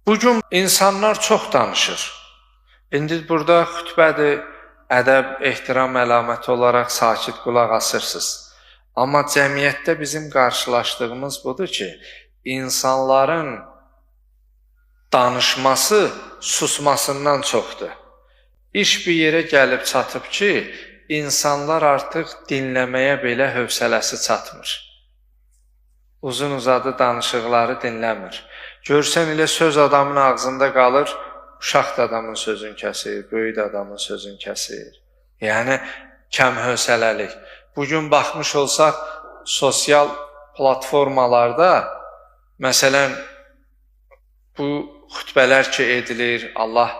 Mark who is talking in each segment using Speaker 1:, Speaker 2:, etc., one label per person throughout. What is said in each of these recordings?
Speaker 1: Bugün insanlar çox danışır. İndi burada xütbədir, ədəb, ehtiram əlaməti olaraq sakit qulaq asırsınız. Amma cəmiyyətdə bizim qarşılaşdığımız budur ki, insanların danışması susmasından çoxdur. İş bir yerə gəlib çatıb ki, insanlar artıq dinləməyə belə hövsələsi çatmır. Uzun-uzadı danışıqları dinləmir. Görsən elə söz adamın ağzında qalır, uşaq da adamın sözünü kəsir, böyük də adamın sözünü kəsir. Yəni kəm hövsələlik. Bugün baxmış olsaq sosial platformalarda məsələn bu xütbələr ki edilir, Allah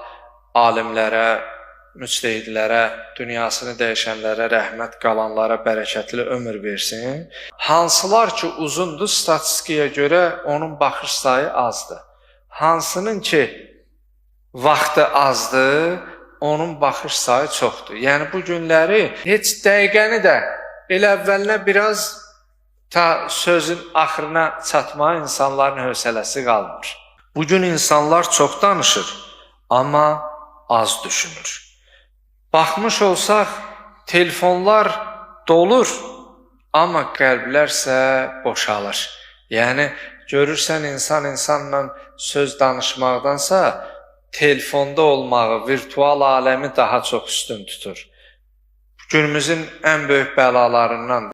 Speaker 1: alimlərə, müctehidlərə, dünyasını dəyişənlərə rəhmət, qalanlara bərəkətli ömür versin. Hansılar ki uzundur, statistikaya görə onun baxış sayı azdır. Hansının ki vaxtı azdır, onun baxış sayı çoxdur. Yəni bu günləri heç dəqiqəni də elə əvvəlinə biraz ta sözün axırına çatmağa insanların hövsələsi qalmır. Bugün insanlar çox danışır, amma az düşünür. Baxmış olsaq, telefonlar dolur, amma qəlblər isə boşalır. Yəni görürsən insan insanla söz danışmaqdansa telefonda olmağı, virtual aləmi daha çox üstün tutur. Günümüzün ən böyük bəlalarındandır.